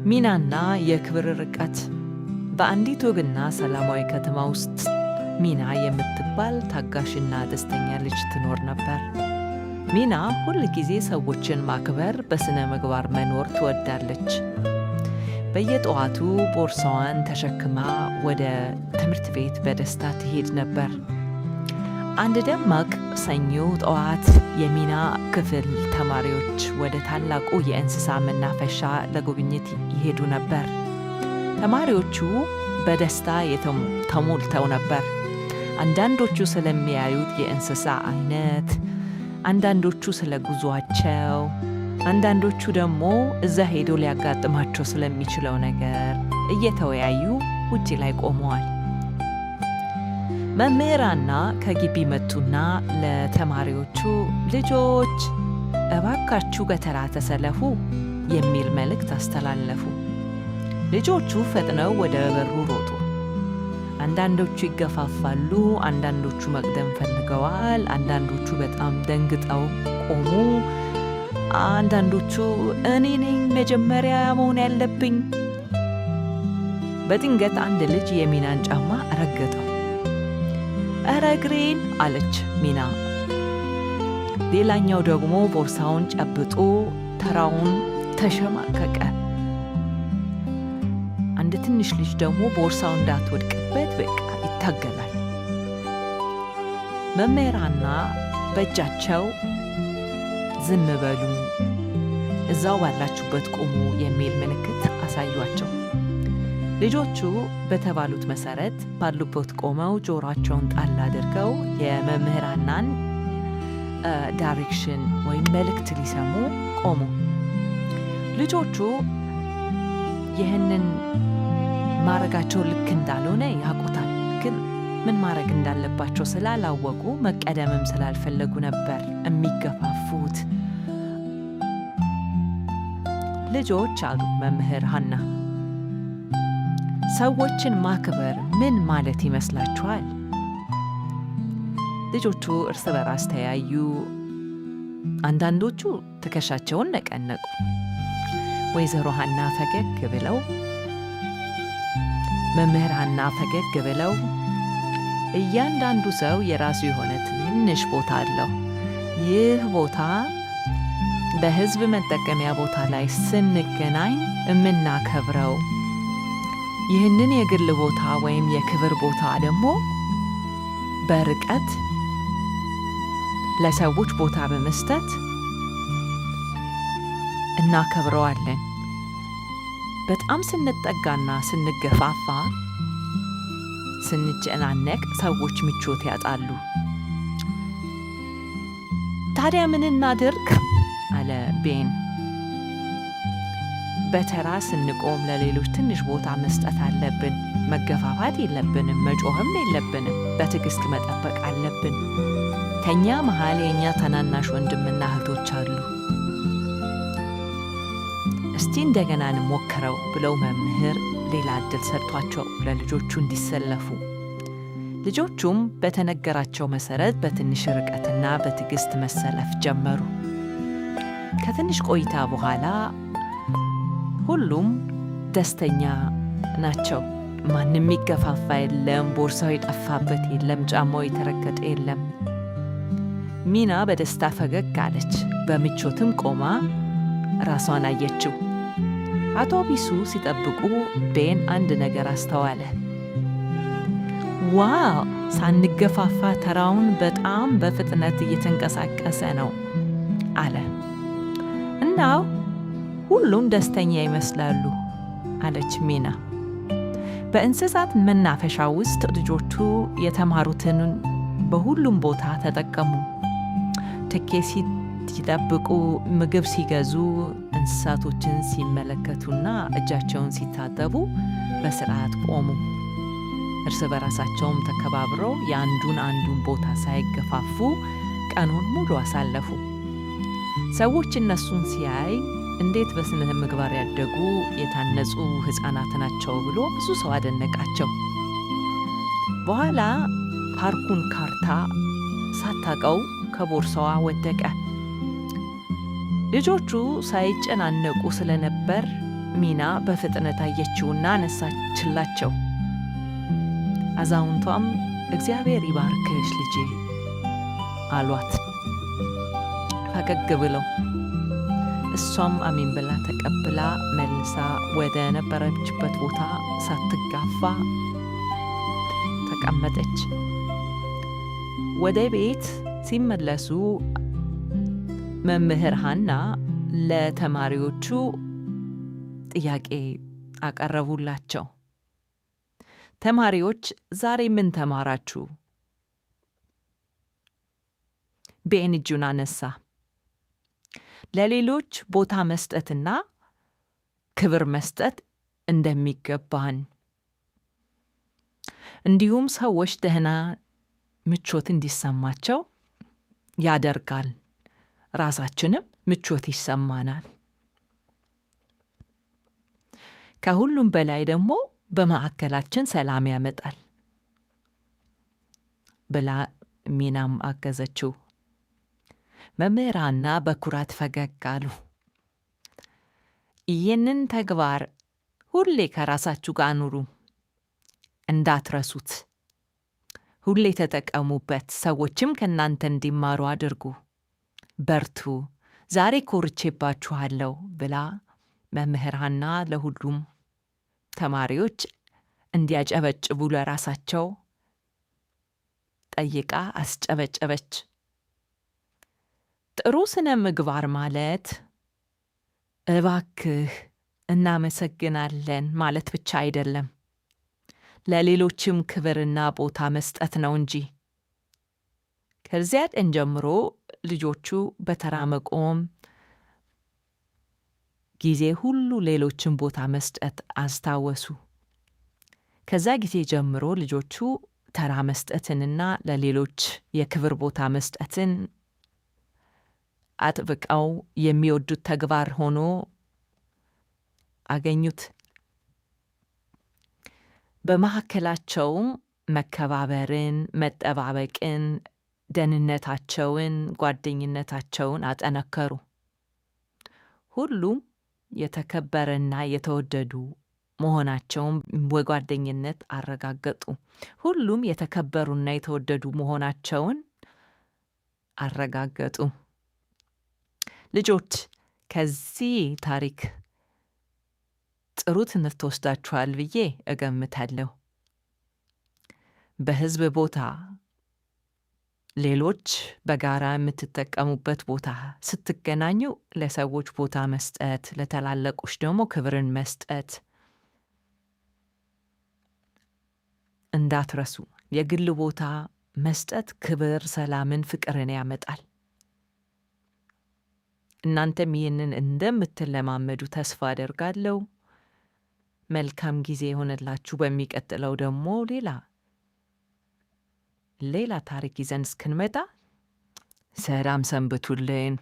ሚናና የክብር ርቀት። በአንዲት ውብና ሰላማዊ ከተማ ውስጥ ሚና የምትባል ታጋሽና ደስተኛ ልጅ ትኖር ነበር። ሚና ሁል ጊዜ ሰዎችን ማክበር፣ በሥነ ምግባር መኖር ትወዳለች። በየጠዋቱ ቦርሳዋን ተሸክማ ወደ ትምህርት ቤት በደስታ ትሄድ ነበር። አንድ ደማቅ ሰኞ ጠዋት የሚና ክፍል ተማሪዎች ወደ ታላቁ የእንስሳ መናፈሻ ለጉብኝት ይሄዱ ነበር። ተማሪዎቹ በደስታ ተሞልተው ነበር። አንዳንዶቹ ስለሚያዩት የእንስሳ አይነት፣ አንዳንዶቹ ስለ ጉዟቸው፣ አንዳንዶቹ ደግሞ እዛ ሄዶ ሊያጋጥማቸው ስለሚችለው ነገር እየተወያዩ ውጪ ላይ ቆመዋል። መምህር ሃና ከግቢ መጡና ለተማሪዎቹ "ልጆች፣ እባካችሁ በተራ ተሰለፉ" የሚል መልእክት አስተላለፉ። ልጆቹ ፈጥነው ወደ በሩ ሮጡ። አንዳንዶቹ ይገፋፋሉ፣ አንዳንዶቹ መቅደም ፈልገዋል፣ አንዳንዶቹ በጣም ደንግጠው ቆሙ። አንዳንዶቹ "እኔ ነኝ መጀመሪያ መሆን ያለብኝ።" በድንገት አንድ ልጅ የሚናን ጫማ ረገጠው። "እረ እግሬን!" አለች ሚና። ሌላኛው ደግሞ ቦርሳውን ጨብጦ ተራውን ተሸማቀቀ። አንድ ትንሽ ልጅ ደግሞ ቦርሳው እንዳትወድቅበት በቃ ይታገላል። መምህር ሃና በእጃቸው "ዝም በሉ፣ እዛው ባላችሁበት ቁሙ" የሚል ምልክት አሳዩአቸው። ልጆቹ በተባሉት መሰረት ባሉበት ቆመው ጆሯቸውን ጣል አድርገው የመምህር ሃናን direction ወይም መልእክት ሊሰሙ ቆሙ። ልጆቹ ይህንን ማድረጋቸው ልክ እንዳልሆነ ያውቁታል፣ ግን ምን ማድረግ እንዳለባቸው ስላላወቁ፣ መቀደምም ስላልፈለጉ ነበር የሚገፋፉት። "ልጆች፣" አሉ መምህር ሀና፣ "ሰዎችን ማክበር ምን ማለት ይመስላችኋል?" ልጆቹ እርስ በራስ ተያዩ። አንዳንዶቹ ትከሻቸውን ነቀነቁ። ወይዘሮ ሀና ፈገግ ብለው፣ መምህር ሀና ፈገግ ብለው፣ "እያንዳንዱ ሰው የራሱ የሆነ ትንሽ ቦታ አለው። ይህ ቦታ በሕዝብ መጠቀሚያ ቦታ ላይ ስንገናኝ የምናከብረው። ይህንን የግል ቦታ ወይም የክብር ቦታ ደግሞ በርቀት ለሰዎች ቦታ በመስጠት እናከብረዋለን። በጣም ስንጠጋና ስንገፋፋ፣ ስንጨናነቅ ሰዎች ምቾት ያጣሉ። ታዲያ ምን እናድርግ?" አለ ቤን። "በተራ ስንቆም ለሌሎች ትንሽ ቦታ መስጠት አለብን። መገፋፋት የለብንም፣ መጮህም የለብንም። በትዕግስት መጠበቅ አለብን። ከኛ መሃል የእኛ ታናናሽ ወንድምና እህቶች አሉ። እስቲ እንደገና እንሞክረው" ብለው መምህር ሌላ እድል ሰጥቷቸው ለልጆቹ እንዲሰለፉ። ልጆቹም በተነገራቸው መሰረት በትንሽ ርቀትና በትዕግስት መሰለፍ ጀመሩ። ከትንሽ ቆይታ በኋላ ሁሉም ደስተኛ ናቸው። ማንም የሚገፋፋ የለም፣ ቦርሳው የጠፋበት የለም፣ ጫማው የተረገጠ የለም። ሚና በደስታ ፈገግ አለች። በምቾትም ቆማ ራሷን አየችው። አውቶቡሱ ሲጠብቁ ቤን አንድ ነገር አስተዋለ። "Wow፣ ሳንገፋፋ ተራውን በጣም በፍጥነት እየተንቀሳቀሰ ነው" አለ። "እና ሁሉም ደስተኛ ይመስላሉ" አለች ሚና። በእንስሳት መናፈሻ ውስጥ ልጆቹ የተማሩትን በሁሉም ቦታ ተጠቀሙ። ትኬት ሲጠብቁ፣ ምግብ ሲገዙ፣ እንስሳቶችን ሲመለከቱና እጃቸውን ሲታጠቡ በስርዓት ቆሙ። እርስ በራሳቸውም ተከባብረው የአንዱን አንዱን ቦታ ሳይገፋፉ ቀኑን ሙሉ አሳለፉ። ሰዎች እነሱን ሲያይ እንዴት በስነ ምግባር ያደጉ፣ የታነጹ ሕፃናት ናቸው ብሎ ብዙ ሰው አደነቃቸው። በኋላ ፓርኩን ካርታ ሳታቀው ከቦርሳዋ ወደቀ። ልጆቹ ሳይጨናነቁ ስለነበር ሚና በፍጥነት አየችውና አነሳችላቸው። አዛውንቷም እግዚአብሔር ይባርክሽ ልጄ አሏት ፈገግ ብለው። እሷም አሜን ብላ ተቀብላ መልሳ ወደ ነበረችበት ቦታ ሳትጋፋ ተቀመጠች። ወደ ቤት ሲመለሱ መምህር ሐና ለተማሪዎቹ ጥያቄ አቀረቡላቸው። ተማሪዎች ዛሬ ምን ተማራችሁ? ቤን እጁን አነሳ። ለሌሎች ቦታ መስጠትና ክብር መስጠት እንደሚገባን እንዲሁም ሰዎች ደህና ምቾት እንዲሰማቸው ያደርጋል። ራሳችንም ምቾት ይሰማናል። ከሁሉም በላይ ደግሞ በማዕከላችን ሰላም ያመጣል ብላ ሚናም አገዘችው። መምህራና በኩራት ፈገግ አሉ። ይህንን ተግባር ሁሌ ከራሳችሁ ጋር ኑሩ፣ እንዳትረሱት። ሁሌ ተጠቀሙበት። ሰዎችም ከእናንተ እንዲማሩ አድርጉ። በርቱ፣ ዛሬ ኮርቼባችኋለሁ ብላ መምህር ሐና ለሁሉም ተማሪዎች እንዲያጨበጭቡ ለራሳቸው ጠይቃ አስጨበጨበች። ጥሩ ስነ ምግባር ማለት እባክህ እናመሰግናለን ማለት ብቻ አይደለም፣ ለሌሎችም ክብርና ቦታ መስጠት ነው እንጂ። ከዚያ ቀን ጀምሮ ልጆቹ በተራ መቆም ጊዜ ሁሉ ሌሎችን ቦታ መስጠት አስታወሱ። ከዛ ጊዜ ጀምሮ ልጆቹ ተራ መስጠትንና ለሌሎች የክብር ቦታ መስጠትን አጥብቀው የሚወዱት ተግባር ሆኖ አገኙት። በመካከላቸውም መከባበርን፣ መጠባበቅን፣ ደህንነታቸውን፣ ጓደኝነታቸውን አጠነከሩ። ሁሉም የተከበረና የተወደዱ መሆናቸውን በጓደኝነት አረጋገጡ። ሁሉም የተከበሩና የተወደዱ መሆናቸውን አረጋገጡ። ልጆች ከዚህ ታሪክ ጥሩ ትምህርት ወስዳችኋል ብዬ እገምታለሁ። በሕዝብ ቦታ፣ ሌሎች በጋራ የምትጠቀሙበት ቦታ ስትገናኙ ለሰዎች ቦታ መስጠት፣ ለታላላቆች ደግሞ ክብርን መስጠት እንዳትረሱ። የግል ቦታ መስጠት ክብር፣ ሰላምን፣ ፍቅርን ያመጣል። እናንተም ይህንን እንደምትለማመዱ ተስፋ አደርጋለሁ። መልካም ጊዜ የሆነላችሁ። በሚቀጥለው ደግሞ ሌላ ሌላ ታሪክ ይዘን እስክንመጣ ሰላም ሰንብቱልን።